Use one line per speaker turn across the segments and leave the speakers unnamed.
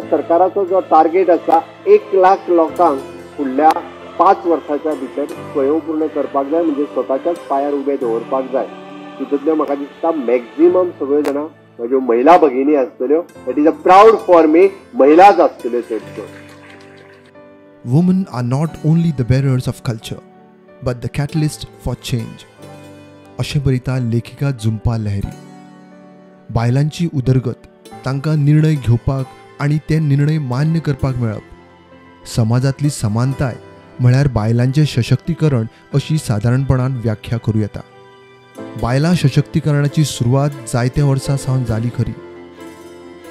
सरकाराचो जो टार्गेट आसा 1 लाख लोकांक फुडल्या 5 वर्साच्या भितर स्वयंपूर्ण करपाक जाय, म्हणजे स्वताच्याच पांयार उबे दवरपाक जाय. तितूंतल्यो म्हाका दिसता मॅक्झिमम सगळ्यो जाणां म्हज्यो महिला भगिनी आसतल्यो. That is a proud for me, महिलाच आसतल्यो चडश्यो.
Women are not only the bearers of culture, but the catalyst for change. अशें बरयता लेखिका झुंपा लहरी. बायलांची उदरगत, तांकां निर्णय घेवपाक आनी ते निर्णय मान्य करपाक मेळप, समाजांतली समानताय म्हळ्यार बायलांचें सशक्तीकरण अशी सादारणपणान व्याख्या करूं येता. बायलां सशक्तीकरणाची सुरवात जायत्या वर्सां सावन जाली खरी,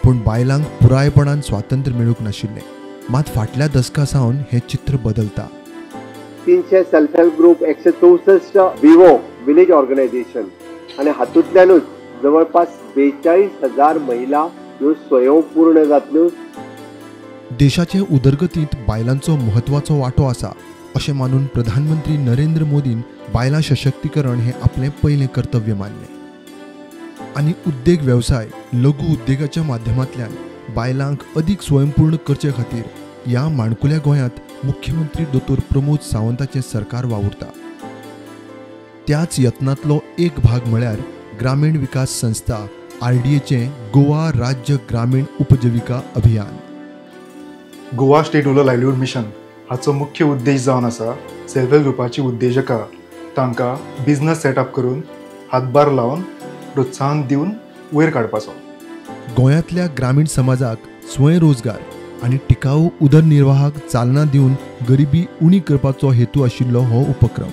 पूण बायलांक पुरायपणान स्वातंत्र्य मेळूंक नाशिल्लें. मात फाटल्या दसका सावन हें चित्र बदलता.
300 self help group, 164 VO village organisation आनी हातूंतल्यानूच जवळपास 42,000 महिला ह्यो स्वयंपूर्ण जातल्यो.
देशाचे उदरगतींत बायलांचो म्हत्वाचो वांटो आसा अशें मानून प्रधानमंत्री नरेंद्र मोदीन बायलां सशक्तीकरण हें आपलें पयलें कर्तव्य मानलें आनी उद्देग वेवसाय, लघु उद्देगाच्या माध्यमांतल्यान बायलांक अदीक स्वयंपूर्ण करचे खातीर ह्या माणकुल्या गोंयांत मुख्यमंत्री दोतोर प्रमोद सावंताचें सरकार वावुरता. त्याच यत्नांतलो एक भाग म्हळ्यार ग्रामीण विकास संस्था आरडीएचें गोवा राज्य ग्रामीण उपजीविका अभियान.
Goa state rural livelihood mission हाचो मुख्य उद्देश जावन आसा सेल्फ हेल्प ग्रुपाची उद्देजकां तांकां बिजनस सेटअप करून हातभार लावन प्रोत्साहन दिवन वयर काडपाचो.
गोंयांतल्या ग्रामीण समाजाक स्वयंरोजगार आनी टिकाऊ उदरनिर्वाहाक चालना दिवन गरिबी उणी करपाचो हेतू आशिल्लो हो उपक्रम.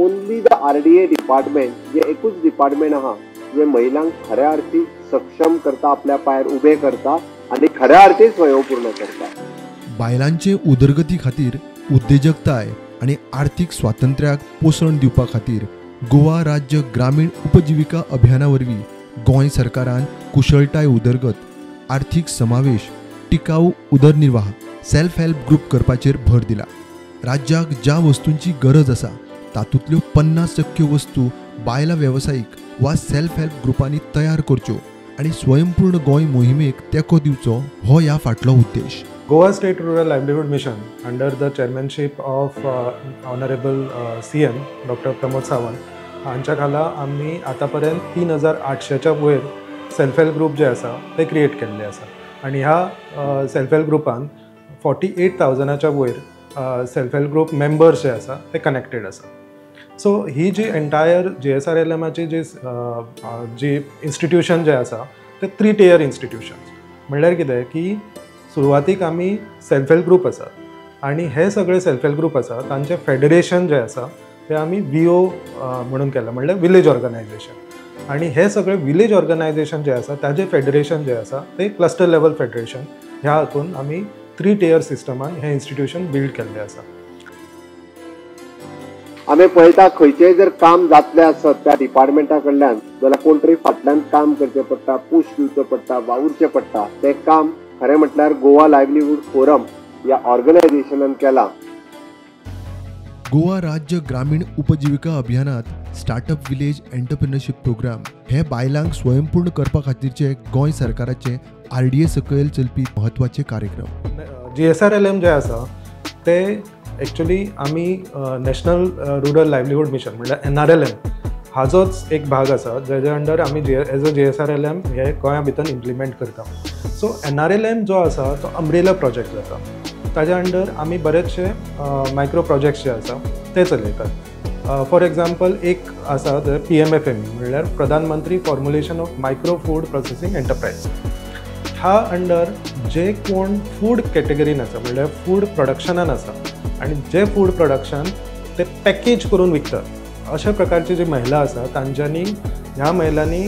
ओनली the RDA department जे एकूच डिपार्टमेंट आहा जे महिलांक खऱ्या अर्थी सक्षम करता, आपल्या पांयार उबे करता आनी खऱ्या अर्थी स्वयंपूर्ण करता.
बायलांचे उदरगती खातीर उद्देजकताय आनी आर्थीक स्वातंत्र्याक पोसण दिवपा खातीर गोवा राज्य ग्रामीण उपजीविका अभियाना वरवीं गोंय सरकारान कुशळटाय उदरगत, आर्थीक समावेश, टिकाऊ उदरनिर्वाह, सेल्फ हेल्प ग्रुप करपाचेर भर दिला. राज्याक ज्या वस्तूंची गरज आसा तातूंतल्यो 50% वस्तू बायलां वेवसायीक वा सेल्फ हेल्प ग्रुपांनी तयार करच्यो आनी स्वयंपूर्ण गोंय मोहिमेक तेंको दिवचो हो ह्या फाटलो उद्देश.
Goa state rural livelihood mission under the chairmanship of honourable CM doctor Pramod Sawant हांच्या खाला आमी आतां पर्यंत 3,800च्या वयर सेल्फ हेल्प ग्रुप जे आसा ते क्रिएट केल्ले आसा आनी ह्या सेल्फ हेल्प ग्रुपान 48,000च्या वयर सेल्फ हेल्प ग्रुप मेंबर्स जे आसा ते कनेक्टेड आसा. सो ही जी एंटायर GSRLMाची जी जी इन्स्टिट्यूशन जे आसा ते 3 टियर इन्स्टिट्यूशन म्हणल्यार कितें की सुरवातीक आमी सेल्फ हेल्प ग्रुप आसात आनी हे सगळे सेल्फ हेल्प ग्रुप आसा तांचें फेडरेशन जें आसा तें आमी VO म्हणून केलां, म्हणल्यार विलेज ऑर्गनायझेशन. आनी हे सगळे विलेज ऑर्गनायझेशन जे आसा ताजें फेडरेशन जें आसा तें क्लस्टर लेवल फेडरेशन ह्या हातून आमी 3 टियर सिस्टमान हें इन्स्टिट्यूशन बिल्ड केल्लें आसा.
आमी पळयता खंयचेय जर काम जातलें आसत त्या डिपार्टमेंटा कडल्यान जाल्यार कोण तरी फाटल्यान काम करचें पडटा, पुश दिवचो पडटा, वावुरचें पडटा. तें काम खरें म्हटल्यार गोवा लायवलीहूड फोरम ह्या ऑर्गनायझेशनान केलां.
गोवा राज्य ग्रामीण उपजीविका अभियानात स्टार्टअप विलेज एंटरप्रिनरशीप प्रोग्राम हे बायलांक स्वयंपूर्ण करपा खातीरचे गोंय सरकाराचे आरडीए सकयल चलपी म्हत्वाचे कार्यक्रम.
GSRLM जे आसा ते एक्चुअली आमी नॅशनल रुरल लायवलीहूड मिशन म्हणल्यार NRLM हाजोच एक भाग आसा जेजे अंडर आमी एज अ GSRLM हे गोंया भितर इम्प्लिमेंट करता. सो NRLM जो आसा तो अम्ब्रेला प्रोजेक्ट जाता, ताज्या अंडर आमी बरेचशे मायक्रो प्रोजेक्ट्स जे आसा ते चलयतात. फॉर एग्जाम्पल एक आसा PMFME म्हणल्यार Pradhan Mantri formulation of micro food processing enterprise. ह्या अंडर जे कोण फूड कॅटेगरीन आसा म्हणल्यार फूड प्रोडक्शनान आसा आनी जे फूड प्रोडक्शन ते पॅकेज करून विकतात अशा प्रकारची जी महिला आसा तांच्यांनी ह्या महिलांनी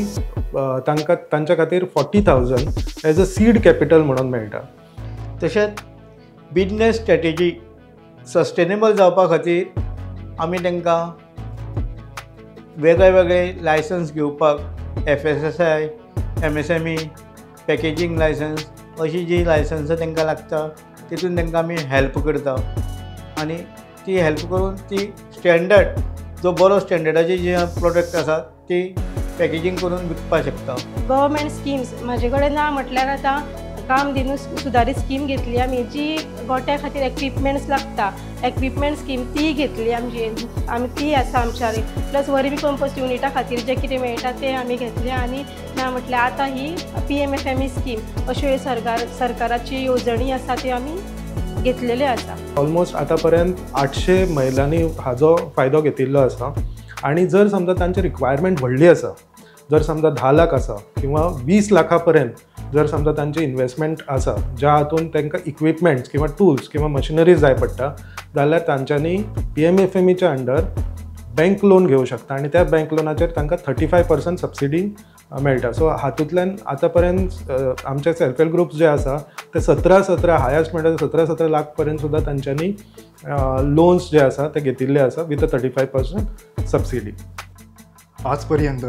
तांकां तांच्या खातीर 40,000 एज अ सीड कॅपिटल म्हणून मेळटा.
तशेंच बिजनेस स्ट्रॅटेजी सस्टेनेबल जावपा खातीर आमी तांकां वेगळे वेगळे लायसन्स घेवपाक FSSAI, MSME, packaging licence अशी जी लायसन्सां तांकां लागता तितून तांकां आमी हेल्प करता आनी ती हेल्प करून ती स्टँडर्ड जो बरो स्टँडर्डाची जी प्रोडक्ट आसा ती पॅकेजींग करून विकपाक शकता.
गव्हर्मेंट स्किम्स म्हाजे कडेन ना म्हटल्यार आतां कामधेनू सुदारीत स्कीम घेतली आमी, जी गोट्या खातीर एक्विपमेंट्स लागता, एक्विपमेंट स्कीम ती घेतली आमची, आमी ती आसा आमच्या. प्लस वर्मी कंपोस्ट युनिटा खातीर जें कितें मेळटा तें आमी घेतलें. आनी ना म्हटल्यार आतां ही PMFME scheme अश्यो सरकाराची येवजणी आसा त्यो आमी घेतलेल्यो आसा.
ऑलमोस्ट आतां पर्यंत 800 महिलांनी हाजो फायदो घेतिल्लो आसा. आनी जर समजा तांची रिक्वायरमेंट व्हडली आसा, जर समजा 10 लाख आसा किंवा 20 लाखा पर्यंत जर समजा तांची इन्वेस्टमेंट आसा, ज्या हातून तांकां इक्विपमेंट्स किंवा टूल्स किंवा मशिनरीज जाय पडटा, जाल्यार तांच्यांनी PMFMEच्या अंडर बँक लोन घेवं शकता आनी त्या बँक लोनाचेर तांकां 35% सबसिडी मेळटा. सो हातूंतल्यान आतां पर्यंत आमचे सेल्फ हेल्प ग्रुप्स जे आसा ते 17 हायस्ट म्हणटा 17 लाख पर्यंत सुद्दां तांच्यांनी लोन्स जे आसा ते घेतिल्ले आसा विथ अ 35% सबसिडी.
आज पर्यंत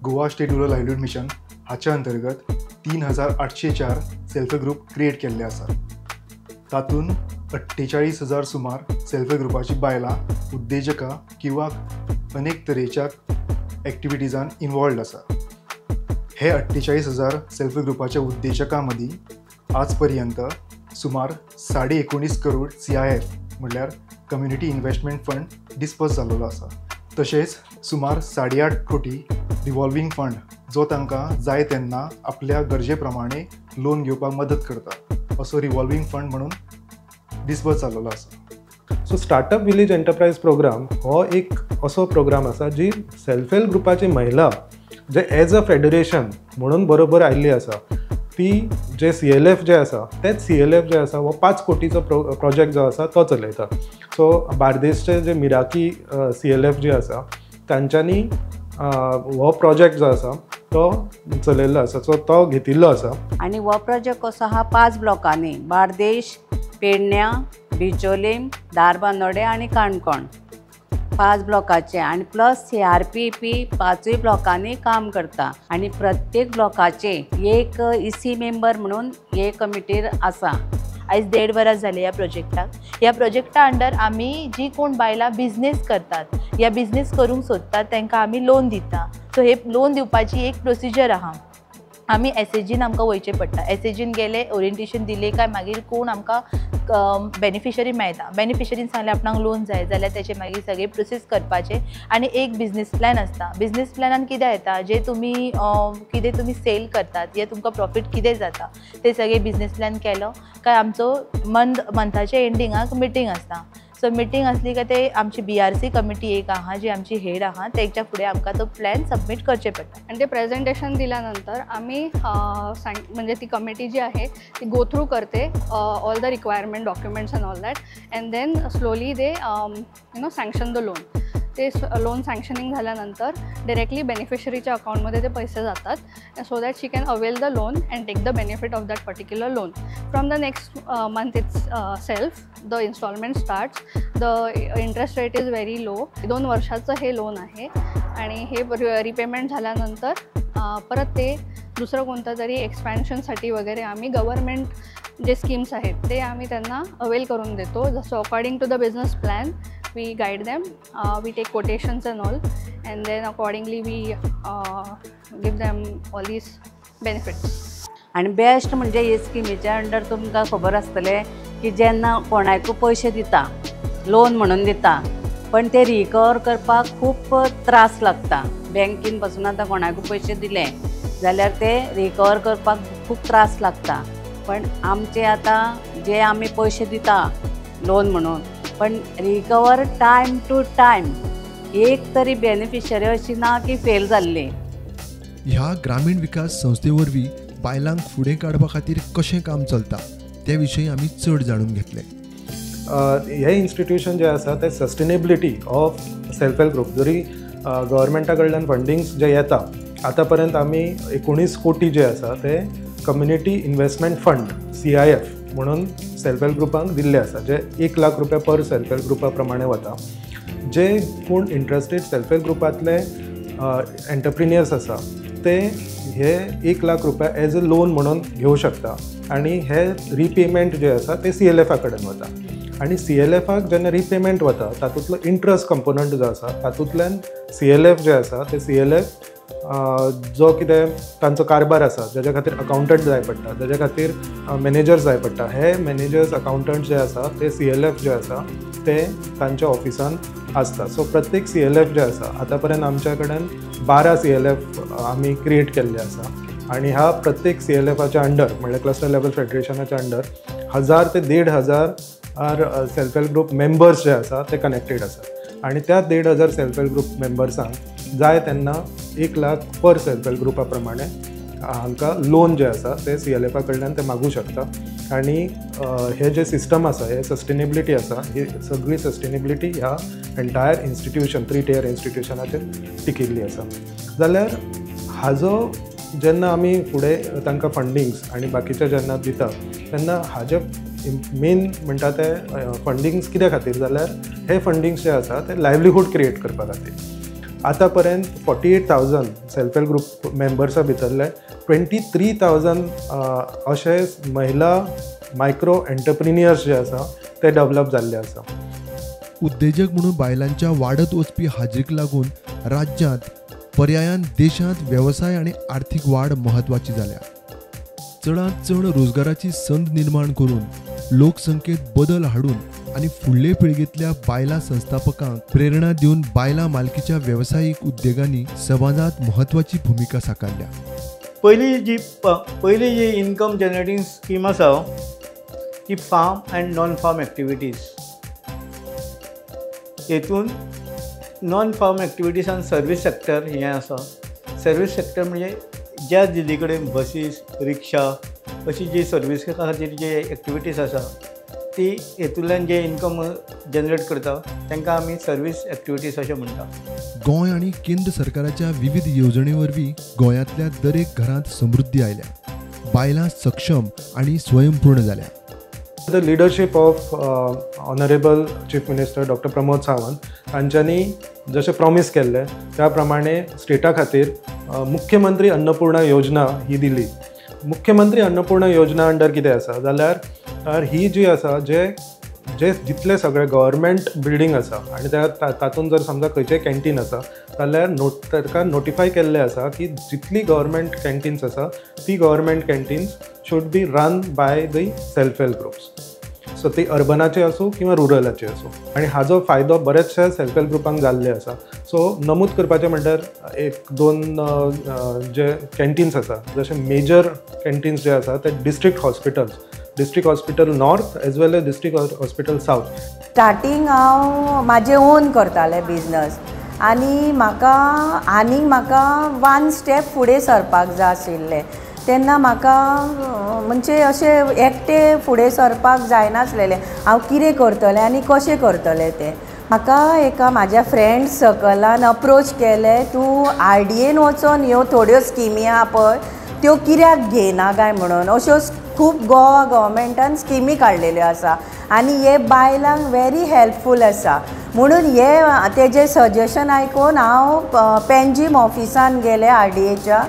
Goa state rural livelihood mission हाच्या अंतर्गत 3804 सेल्फ हेल्प ग्रुप क्रिएट केल्ले आसात. तातूंत 48,000 सुमार सेल्फ हेल्प ग्रुपाची बायलां उद्देजकां किंवा अनेक तरेच्या एक्टिविटीजान इन्वॉल्वड आसा. हे 48,000 सेल्फ हेल्प ग्रुपाच्या उद्देजकां मदीं आज पर्यंत सुमार 19.5 करोड CIF म्हणल्यार कम्युनिटी इन्व्हेस्टमेंट फंड डिस्पर्स जाल्लो आसा. तशेंच सुमार 8.5 कोटी रिवॉल्वींग फंड जो तांकां जाय तेन्ना आपल्या गरजे प्रमाणे लोन घेवपाक मदत करता असो रिवॉल्वींग फंड म्हणून डिस्पर्स जाल्लो आसा.
So startup village enterprise programme हो एक असो प्रोग्राम आसा जी सेल्फ हेल्प ग्रुपाची महिला जे एज अ फेडरेशन म्हणून बरोबर आयिल्ली आसा, ती जे CLF जे आसा तेच CLF जे आसा हो 5 कोटीचो प्रोजेक्ट जो आसा तो चलयता. सो बार्देसचे जे मिराकी CLF जे आसा तांच्यांनी हो प्रोजेक्ट जो आसा तो चलयल्लो आसा, सो तो घेतिल्लो आसा.
आनी हो प्रोजेक्ट कसो आहा 5 ब्लॉकांनी, बार्देश, पेडण्या, बिचोलीम, धारबांदोडे आनी काणकोण, 5 ब्लॉकाचे. आनी प्लस CRPP 5 ब्लॉकांनी काम करता आनी प्रत्येक ब्लॉकाचे एक EC member म्हणून हे कमिटीर आसा.
आयज 1.5 वरां जाली ह्या प्रोजेक्टाक. ह्या प्रोजेक्टा अंडर आमी जी कोण बायलां बिजनेस करतात या बिजनेस करूंक सोदतात तांकां आमी लोन दिता. सो हे लोन दिवपाची एक प्रोसिजर आहा. आमी SHGन आमकां वयचें पडटा. SHGन गेले, ओरिएंटेशन दिलें काय मागीर कोण आमकां बेनिफिशरी मेळटा. बेनिफिशरीन सांगलें आपणाक लोन जाय जाल्यार तेचे मागीर सगळें प्रोसीस करपाचें आनी एक बिजनेस प्लॅन आसता. बिजनेस प्लॅनान कितें येता, जे तुमी कितें तुमी सेल करतात या तुमकां प्रॉफीट कितें जाता ते सगळें बिजनेस प्लॅन केलो काय आमचो मंथाच्या एंडिंगाक मिटींग आसता. सो मिटींग आसली काय ते आमची BRC committee एक आहा जी आमची हेड आहा तेच्या फुडें आमकां तो प्लॅन सबमीट करचे पडटा.
आनी ते प्रेझेंटेशन दिल्यानंतर आमी म्हणजे ती कमिटी जी आहे ती गो थ्रू करते all the requirement documents and all that, and then slowly they you know sanction the loan. ते लोन सँक्शनिंग झाल्यानंतर डिरेक्टली बेनिफिशरीच्या अकाउंटमध्ये ते पैसे जातात, so that she can avail the loan and take the benefit of that particular loan. From the next month itself the installment starts. The interest rate is very low. 2 वर्षाचं हे loan आहे आणि हे repayment झाल्यानंतर परत ते दुसरं कोणतं तरी एक्सपॅन्शनसाठी वगैरे आम्ही गव्हर्मेंट जे स्कीम्स आहेत ते आम्ही त्यांना अवेल करून देतो. जसं according to the business plan we guide them, we take quotations and all, and then accordingly we give them all these benefits.
आनी बेस्ट म्हणजे हे स्किमीच्या अंडर तुमकां खबर आसतलें की जेन्ना कोणाकूय पयशे दिता, लोन म्हणून दिता, पण ते रिकवर करपाक खूब त्रास लागता. बँकीन पासून आतां कोणाकूय पयशे दिले जाल्यार ते रिकवर करपाक खूब त्रास लागता. पण आमचे आतां जे आमी पयशे दिता लोन म्हणून, पण रिकवर टायम टू टायम एक तरी बेनिफिशरी अशी ना की फेल जाल्ली.
ह्या ग्रामीण विकास संस्थे वरवीं बायलांक फुडें काडपा खातीर कशें काम चलता ते विशीं आमी चड जाणून घेतले.
हे इन्स्टिट्यूशन जे आसा ते sustainability of self help group, जरी गव्हर्मेंटा कडल्यान फंडिंग्स जे येता, आतां पर्यंत आमी 19 कोटी जे आसा ते कम्युनिटी इन्व्हेस्टमेंट फंड CIF म्हणून सेल्फ हेल्प ग्रुपांक दिल्ले आसा, जे 1 लाख रुपया पर सेल्फ हेल्प ग्रुपा प्रमाणे वता. जे कोण इंट्रस्टेड सेल्फ हेल्प ग्रुपांतले एंटरप्रिन्युअर्स आसा ते हे 1 लाख रुपया एज अ लोन म्हणून घेवं शकता आनी हे रिपेमेंट जे आसा ते CLFा कडेन वता. आनी CLFाक जेन्ना रिपेमेंट वता तातूंतलो इंट्रस्ट कंपोनंट जो आसा तातूंतल्यान CLF जे आसा ते CLF जो कितें तांचो कारभार आसा जाच्या खातीर अकावंटंट जाय पडटा, जाच्या खातीर मॅनेजर्स जाय पडटा, हे मॅनेजर्स अकावंटंट जे आसा ते CLF जे आसा ते तांच्या ऑफिसान आसता. सो प्रत्येक CLF जे आसा आतां पर्यंत आमच्या कडेन 12 CLF आमी क्रिएट केल्ले आसा आनी ह्या प्रत्येक CLFाच्या अंडर म्हणल्यार क्लस्टर लेवल फेडरेशनाच्या अंडर 1000 ते 1500 सेल्फ हेल्प ग्रुप मेंबर्स जे आसा ते कनेक्टेड आसा आनी त्या 1500 सेल्फ हेल्प ग्रुप मेंबर्सांक जाय तेन्ना 1 लाख पर सेल्फ हेल्प ग्रुपा प्रमाणे हांकां लोन जे आसा ते CLFा कडल्यान ते मागूं शकता. आनी हे जे सिस्टम आसा, हे सस्टेनेबिलिटी आसा, ही सगळी सस्टेनेबिलिटी ह्या एंटायर इन्स्टिट्यूशन 3 टियर इन्स्टिट्यूशनाचेर टिकिल्ली आसा. जाल्यार हाजो जेन्ना आमी फुडें तांकां फंडिंग्स आनी बाकीचे जेन्ना दिता तेन्ना हाजे मेन म्हणटा ते फंडिंग्स कित्या खातीर जाल्यार हे फंडिंग्स जे आसा ते लायवलीहूड क्रिएट करपा खातीर. आतां पर्यंत 48,000 सेल्फ हेल्प ग्रुप मेंबर्सा भितरले 23,000 अशे महिला मायक्रो एंटरप्रिन्युअर्स जे आसा ते डेवलप जाल्ले आसा.
उद्देजक म्हणून बायलांच्या वाडत वचपी हाजरीक लागून राज्यांत पर्यायान देशांत वेवसाय आनी आर्थीक वाड म्हत्वाची जाल्या. चडांत चड रोजगाराची संद निर्माण करून लोकसंख्येत बदल हाडून आनी फुडले पिळगेंतल्या बायलां संस्थापकांक प्रेरणा दिवन बायलां मालकीच्या वेवसायीक उद्देगांनी समाजांत म्हत्वाची भुमिका साकारल्या.
पयली जी इनकम जनरेटींग स्कीम आसा ती farm and non farm activities. हेतून नॉन फार्म एक्टिविटीज आनी सर्वीस सेक्टर हें आसा. सर्वीस सेक्टर म्हणजे ज्या दिल्ली कडेन बसीस, रिक्षा अशी जी सर्वीस खातीर जे एक्टिविटीज आसा ती हेतूंतल्यान जे इनकम जनरेट करता तांकां आमी सर्वीस एक्टिविटीज अशें म्हणटा.
गोंय आनी केंद्र सरकाराच्या विविध येवजणे वरवीं गोंयांतल्या दरेक घरांत समृद्धी आयल्या, बायलां सक्षम आनी स्वयंपूर्ण जाल्या.
The leadership of honourable chief minister doctor Pramod Sawant तांच्यांनी जशें प्रॉमीस केल्लें त्या प्रमाणे स्टेटा खातीर मुख्यमंत्री अन्नपूर्णा योजना ही दिली. मुख्यमंत्री अन्नपूर्णा योजना अंडर कितें आसा जाल्यार ही जी आसा जे जे जितले सगळे गव्हर्मेंट बिल्डींग आसा आनी त्या तातूंत जर समजा खंयचें कॅन्टीन आसा जाल्यार ताका नोटिफाय केल्लें आसा की जितली गव्हर्मेंट कॅन्टीन्स आसा ती government canteens should be run by the self help groups. So ती अर्बनाची आसूं किंवा रुरलाची आसूं आनी हाजो फायदो बरेचशे सेल्फ हेल्प ग्रुपांक जाल्ले आसा. सो नमूद करपाचें म्हणल्यार 1-2 जे कॅन्टीन्स आसा जशे मेजर कॅन्टीन्स जे आसा ते district hospitals, district hospital north as well as district hospital south.
Starting हांव म्हाजें ओन करतालें बिजनस आनी म्हाका आनीक म्हाका 1 स्टेप फुडें सरपाक जाय आशिल्लें. तेन्ना म्हाका म्हणजे अशें एकटें फुडें सरपाक जायनासलेलें, हांव कितें करतलें आनी कशें करतलें तें. म्हाका एका म्हाज्या फ्रेंड सर्कलान अप्रोच केलें, तूं RDAन वचोन ह्यो थोड्यो स्किमी आहा पळय त्यो कित्याक घेयना काय म्हणून. अश्यो खूब गोवा गव्हर्मेंटान स्किमी काडलेल्यो आसा आनी हे बायलांक वेरी हेल्पफूल आसा म्हणून हे तेजें सजेशन आयकून हांव पेंजीम ऑफिसान गेलें RDAच्या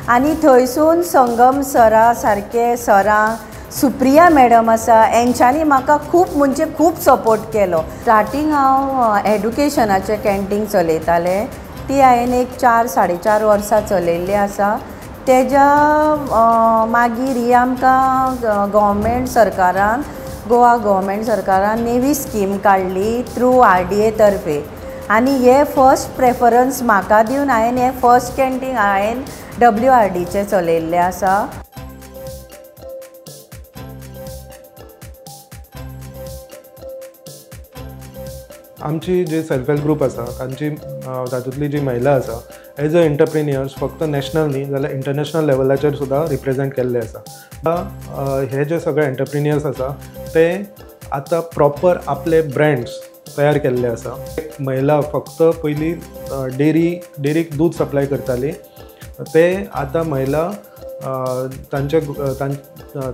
आनी थंयसून संगम सरा सारके सरां, सुप्रिया मॅडम आसा, हेंच्यांनी म्हाका खूब म्हणजे खूब सपोर्ट केलो. स्टार्टींग हांव एडुकेशनाचें कॅन्टीन चलयतालें, ती हांवें एक 4-4.5 वर्सां चलयल्ली आसा. तेज्या मागीर ही आमकां गव्हर्मेंट सरकारान, गोवा गव्हर्मेंट सरकारान नेवी स्कीम काडली थ्रू RDA तर्फे आनी हे फर्स्ट प्रेफरन्स म्हाका दिवन हांवें हें फर्स्ट कॅन्टीन हांवें WRDचें चलयल्लें आसा.
आमची जे सेल्फ हेल्प ग्रुप आसा तांची तातूंतली जी महिला आसा एज अ एंटरप्रेन्युअर्स फक्त नॅशनल न्ही जाल्यार इंटरनॅशनल लेवलाचेर सुद्दां रिप्रेजेंट केल्ले आसा. हे जे सगळे एंटरप्रेन्युअर्स आसा ते आतां प्रॉपर आपले ब्रँड्स तयार केल्ले आसा. महिला फक्त पयलीं डेरीक दूद सप्लाय करताली, ते आतां महिला तांचे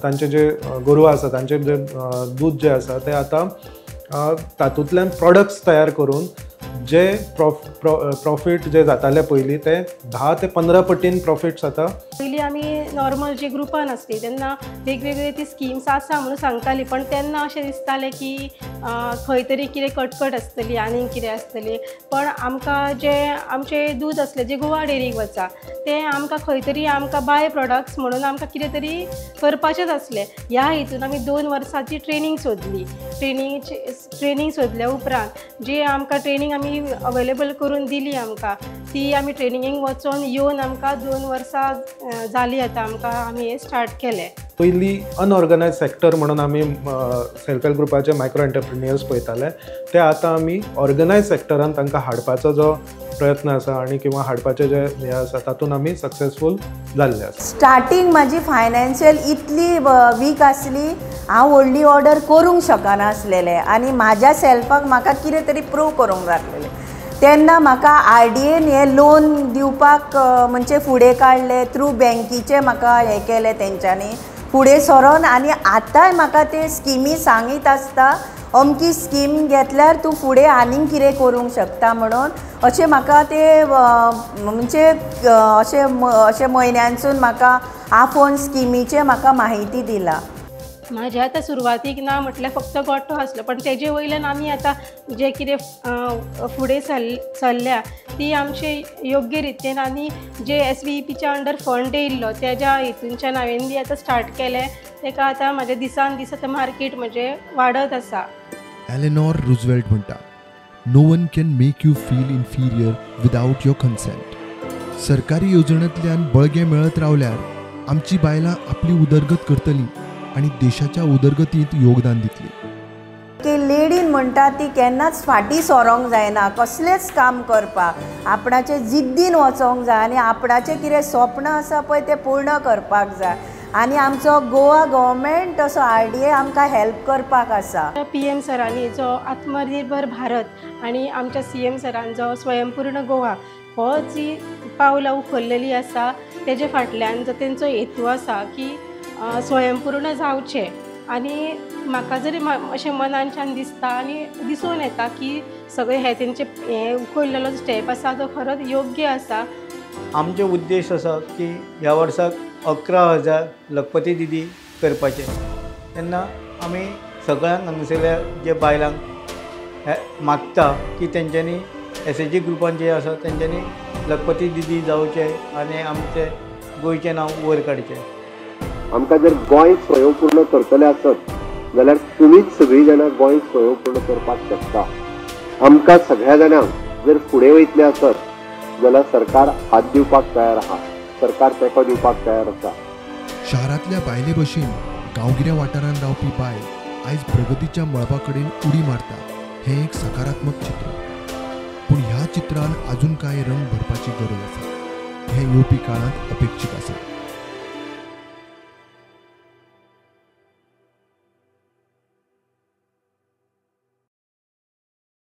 तांचे जे गोरवां आसा तांचे जे दूद जे आसा ते आतां तातूंतल्यान प्रोडक्ट्स तयार करून जे प्रॉफिट जे जाताले पयलीं ते 10 ते 15 पटीन प्रॉफिट्स जाता.
पयलीं आमी नॉर्मल जी ग्रुपान आसली तेन्ना वेगवेगळे ती स्किम्स आसा म्हणून सांगताली, पण तेन्ना अशें दिसतालें की खंय तरी कितें कटकट आसतली आनीक कितें आसतली. पण आमकां जे आमचें दूद आसलें जें गोवा डेअरीक वचा तें आमकां खंय तरी आमकां बाय प्रोडक्ट्स म्हणून आमकां कितें तरी करपाचेंच आसलें. ह्या हितून आमी 2 वर्सांची ट्रेनींग सोदली. ट्रेनींग सोदल्या उपरांत जी आमकां ट्रेनींग आमी अवेलेबल करून दिली आमकां ती आमी ट्रेनिंगेक वचोन येवन आमकां 2 वर्सां जालीं आतां आमकां आमी हें स्टार्ट केलें.
पयलीं अनऑर्गनायज सेक्टर म्हणून आमी सेल्फ हेल्प ग्रुपाचे मायक्रो एंटरप्रिन्युअर्स पळयताले, ते आतां आमी ऑर्गनायज सेक्टरान तांकां हाडपाचो जो प्रयत्न आसा आनी किंवा हाडपाचे जे हें आसा तातूंत आमी सक्सेसफूल जाल्ले आसा.
स्टार्टींग म्हाजी फायनान्शियल इतली वीक आसली, हांव व्हडली ऑर्डर करूंक शकनासलेलें आनी म्हाज्या सेल्फाक म्हाका कितें तरी प्रूव करूंक जाय आसलेलें. तेन्ना म्हाका आरडीएन हें लोन दिवपाक म्हणजे फुडें काडलें, थ्रू बँकीचें म्हाका हें केलें तेंच्यांनी फुडें सरोन. आनी आतांय म्हाका ते स्किमी सांगीत आसता, अमकी स्कीम घेतल्यार तूं फुडें आनीक कितें करूंक शकता म्हणून. अशें म्हाका ते म्हणजे अशें अशें म्हयन्यानसून म्हाका आफोवन स्किमीचें म्हाका म्हायती दिला.
म्हाज्या आतां सुरवातीक ना म्हटल्यार फक्त गोठो आसलो, पण तेजे वयल्यान आमी आतां जें कितें फुडें सरल्या ती आमचे योग्य रितीन आनी जे SVEPच्या अंडर फंड येयल्लो तेज्या हितूनच्यान हांवें बी आतां स्टार्ट केलें. तेका आतां म्हाज्या दिसान दीस आतां मार्केट म्हजें वाडत आसा.
एलेनॉर रुजवेल्ट म्हणटा, no one can make you feel inferior without your consent. सरकारी येवजणेंतल्यान बळगें मेळत रावल्यार आमची बायलां आपली उदरगत करतली आनी देशाच्या उदरगतींत योगदान दितली.
की लेडीन म्हणटा ती केन्नाच फाटीं सरोंक जायना, कसलेंच काम करपाक आपणाचे जिद्दीन वचोंक जाय आनी आपणाचें कितें स्वप्न आसा पळय तें पूर्ण करपाक जाय. आनी आमचो गोवा गव्हर्मेंट असो RDA आमकां हेल्प करपाक आसा.
PM सरांनी जो आत्मनिर्भर भारत आनी आमच्या CM सरान जो स्वयंपूर्ण गोवा हो जी पावलां उखल्लेली आसा तेजे फाटल्यान जो तेंचो हेतू आसा की स्वयंपूर्ण जावचें. आनी म्हाका जरी अशें मनानच्यान दिसता आनी दिसून येता की सगळें हें तेंचें हें उखल्लेलो स्टेप आसा तो खरोच योग्य आसा.
आमचो उद्देश आसा की ह्या वर्साक 11,000 लखपती दिदी करपाचें. तेन्ना आमी सगळ्यांक हांगसरल्या जे बायलांक मागता की तेंच्यांनी SHG ग्रुपान जे आसा तेंच्यांनी लखपती दिदी जावचें आनी आमचें गोंयचें नांव वयर काडचें.
आमकां जर गोंय स्वयंपूर्ण करतले आसत जाल्यार तुमीच सगळीं जाणां गोंय स्वयंपूर्ण करपाक शकता. आमकां सगळ्या जाणांक जर फुडें वयतले आसत जाल्यार सरकार हात दिवपाक तयार आहा, सरकार तेंको दिवपाक तयार आसा.
शारांतल्या बायले भशेन गांवगिऱ्या वाठारांत रावपी बायल आयज प्रगतीच्या मळबा कडेन उडी मारता हें एक सकारात्मक चित्र. पूण ह्या चित्रान अजून कांय रंग भरपाची गरज आसा, हें येवपी काळांत अपेक्षीत आसा.